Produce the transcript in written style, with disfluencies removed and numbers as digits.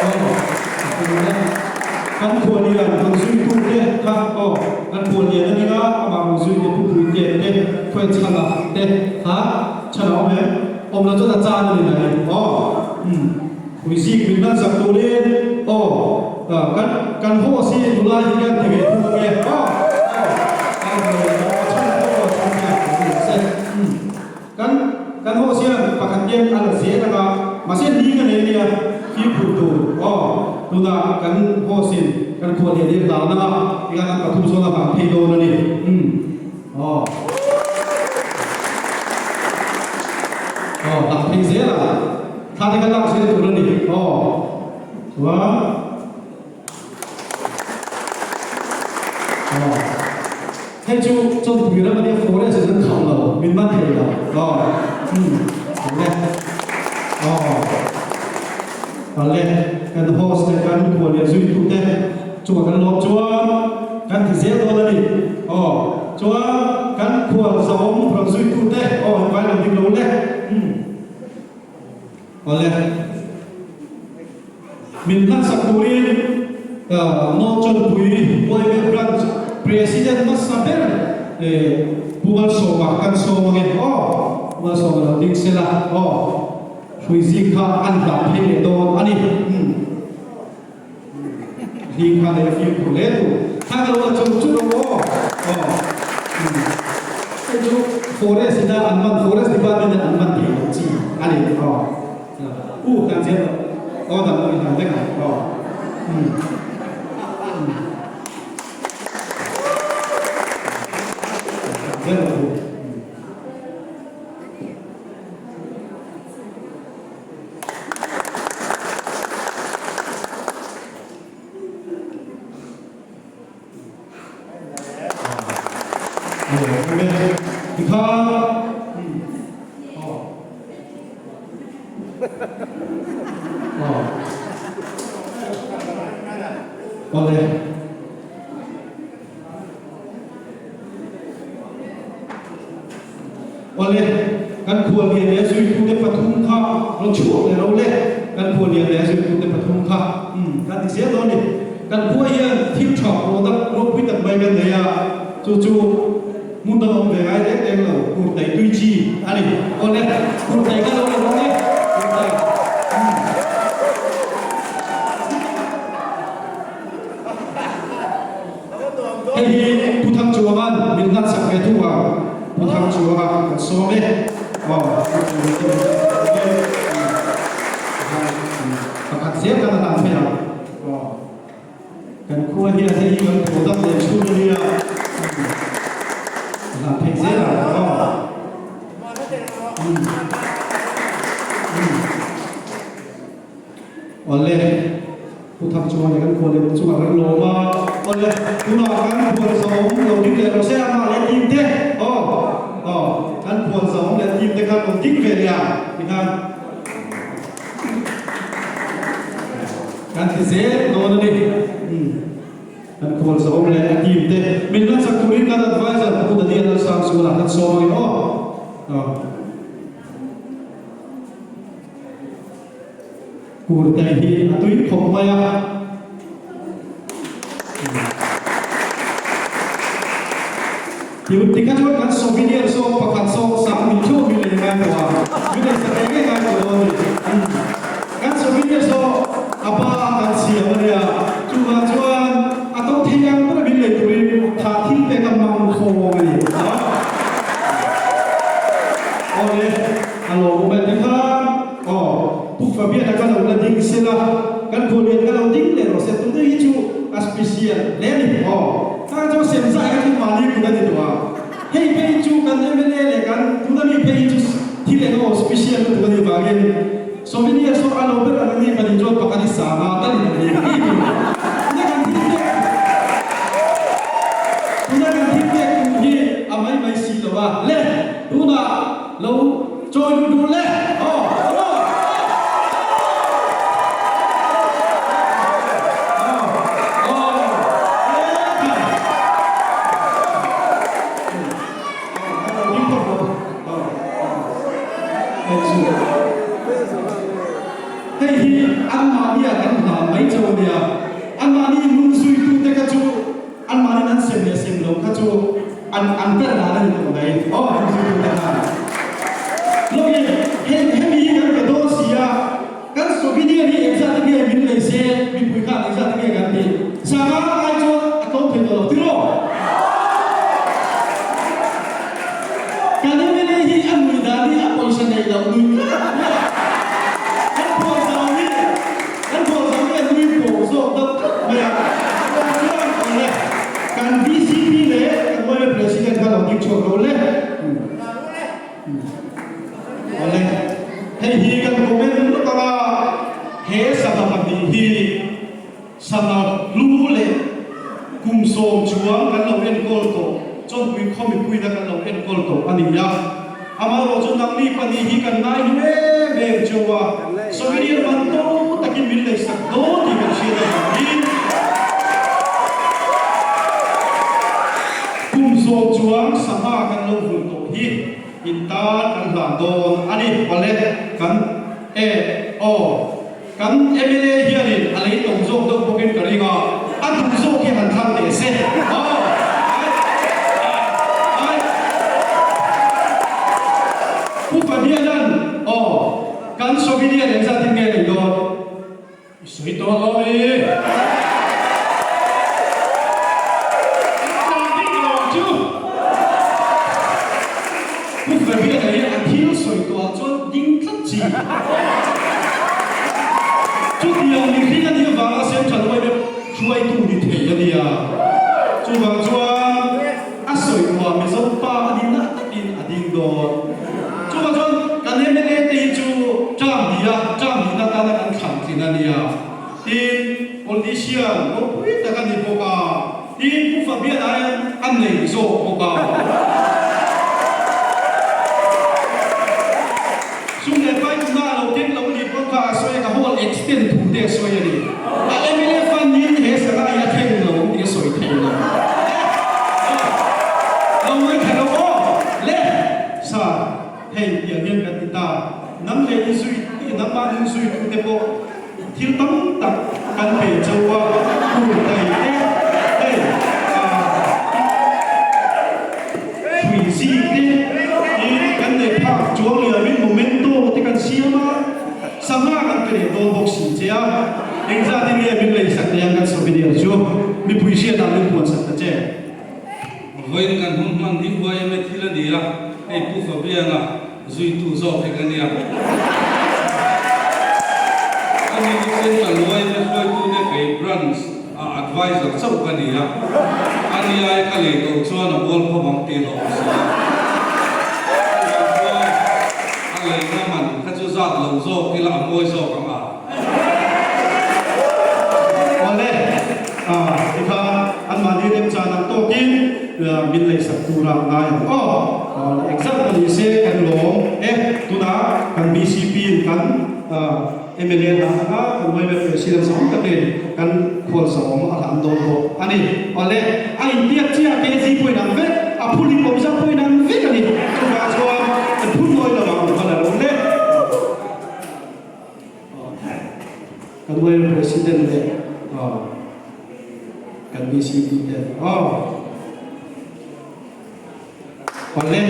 Aw, kan khualian rawn zuitute kha aw, kan khualian a ning a, amah rawn zuite Pu Puitea te, Khuaichhana te kha chhan a awm em? Awm lo chuan a chan a ni mai aw. Umm, Puizik min hman sak turin aw, kan kan host hi nula hi kan ti ve thung ange aw, aw, kan khualian aw, chhan pawh aw chhan hian kan ti lo se. Umm. Kan kan host hian pakhat hian a la zel ang a, mahse ni ka nei ania, fimkhur tur aw, tunah kan host in kan khuah leh leh hlau nang a, tikhan an pathum zawn a vang phei dawn a ni, umm aw aw vang phei zel a, thla te kha lak zel tur a ni aw, chuan. Aw hei chu Chawnpui ram ania forest in an kham lo min man thei lo aw umm awle aw awle kan host leh kan khual leh zui tu te chungah kan lawm chuan kan ti zel dawn ani aw chuan kan khual zawm rawn zui tu te aw in vai lo ding lo le umm awle. Min hlansak turin North Chawnpui Uaimel Branch President hmasa ber Pu Malsawma kan sawm ange aw, Pu Malsawma lo ding sela aw, Hruizik kha an hlah phei leh dawn a ni. Hling kha leh fimkhur hle tur kha ka lo la chur chur ang aw. Aw. Hei chu Forest ina an man, Forest Department in an man thei loh chi a ni aw. U kan zir loh aw dang pawh i hlan vek ang aw. Umm. Umm. Zir loh u. Awle, kan khuallian leh zuitute pathum kha rawn chhuak leh lo le, kan khuallian leh zuitute pathum kha kan ti zel dawn a ni. Kan khua hian thil tha product ropui tak mai kan nei a, chu chu hmun dang awm ve ngai reng reng lo, kurtai tui chi a ni. Awle, kurtai ka lo la dawn e, kurtai. Hei hi Pu Thangchuanga'n min hlansak ve thung a, Pu Thangchuanga kan sawm e. Aw, Pu Thangchuanga te min hlansak ve pakhat zel kan a hlan phei ang. Aw, kan khua hian hei hi kan product leh chhun a nia, a hlan phei zel ang. Aw. Awle, Pu Thangchuan leh kan khual leh chungah kan lawm a. Awle, tunah kan khual zawm lo ding leh rawh se amah leh team te. Aw, aw, kan khual zawm leh team te khan lo ding ve leh ang tikhan kan ti zel dawn a ni. Umm, kan khual zawm leh a team te min hlansak turin kan advisor Pu Daniel Lalsangzuala kan sawm ang in aw. Aw. Kurtai hi a tui khawp mai a. Ti kha chuan kan souvenir sawk pakhat sawk sak min theuh min lei ngai tawh a, min lei sak ngei ngei ngai tawh dawn a ni. Kan souvenir sawk a ba kan siam a nia, chuvang chuan a to thei ang ber min lei turin tha thil pek a mang khawng a ni. Awle, a lawmawm e tikhan. Aw, Pu Fabian-a ka lo la ding sela, kan khuallian ka lo ding leh rawh se, tute hi chu a special hle a ni. Aw, khang chu sem zai kha chu mahni kut a ni tawh a, hei phei chu kan mla leh kan tuna mi phei hi chu thil eng emaw special lutuk a nih vangin souvenir saw a lo ber ang a ni pahnih chuan pakhat hi sanga tal in a nei ngei tur. Tuna kan thil pek tuna kan thil pek tur hi a mai mai si lo a, le tunah Lo chawi duh duh le aw aw Hei hi an An an ber dan a ni tawh mai. Aw an zirtirte khan. Lawkin hei hemi hi kan pe dawn si a, kan souvenir hi engzat te nge min lei se, mipui khan engzat te nge kan tih. Sanga ai chuan a tlawm thei tawh lo tiraw? Kan MLA hi a nui dan hi a pawisa neih loh nui tlat mai a. Kan phuah zau hi kan phuah zau hi a nui pawh zawk deuh tlat mai a. Chuan awle kan BCP leh kan YMA President kha lo ding chhuak lo le. Awle hei hi kan comment lawk anga he sangha pahnih hi Sangha hlu leh kum sawm chuang kan lo enkawl tawh, Chawnpui khaw mipuina kan lo enkawl tawh a ni a. Amaherawh chu nangni pahnih hi kan ngai hnu em em cheu a, souvenir man to takin min leisak dawn tih kan hriat avangin kum sawm chuang sangha kan lo vul tawh hi in tan kan hlan dawn a ni. Pawle kan e aw. Kan mla hianin a lei tawng zawk deuh bawkin ka ring a, a duh zawk hi han thlang teh se. Aw! Ai! Ai! Pu Fabianan, Aw, kan Slovenia engzat in nge lei dawn? I sawi tawh lo i. An tlan bik lo ang chu. Pu Fabiana hi a thil sawi tawh ah chuan ding tlat chi. Chutiang mihring a nih avanga Central yma hruaitu ni thei a nia. Chuvang chuan a sawi tawh ah Mizo pa a nih na takin a ding dawn. Chuvang chuan kan mla te hi chu term hnih a, term hnihna atana kan thlan tlin a nia. Tin, politician ropui tak a ni bawk a. Tin, Pu Fabian aiin a nei zawk bawk a. Sum leh pai tuna a lo keng lo nih pawh kha a sawi a, ka hall extend thu te a sawi a ni. A mla fund in he sangha hi a thleng lo tih a sawi thei lo. Lo ngaithla lo aw le sa hei tiang hian kan ti ta. Nang leh i zui nangmah ning zuitute pawh Thil tam tak kan pe cho a, tur thei te, hei hrui zing te hi kan nei phak chuang liamin momento te kan siam a, sangha kan pe leh dawn bawk si che a, engzat in nge min leisak thei ang kan souvenir chu mipui hriatah min puansak ta che. Vawiin kan hun hman hi YMA thil a ni a, hei Pu Fabiana zuitu zawk hi ka nia. Ani hi Central YMA hruaitute kei Branch a Advisor chauh ka ni a, ani ai ka lei tawh chuan a mual khawp ang tih hlawh awm si a. Chuvang chuan a leina man kha chu zat lo zawk ila a mawi zawk ang a. Awle, tikha anmahni remchan ang tawkin min leisak tura ngai ang aw. Awle, exam ni se kan lawm e. Tunah kan BCP in kan mla hna anga kan YMA President zawng takin kan khualzawm a hlan dawn bawk a ni. Awle, a inbiak chiah KZ pawhin ang vek, a phulik awm zat pawhin ang vek a ni. Chuvang chuan kan phun nawi lo ang kha la lo le. Kan YMA President leh kan BCP te aw Pale.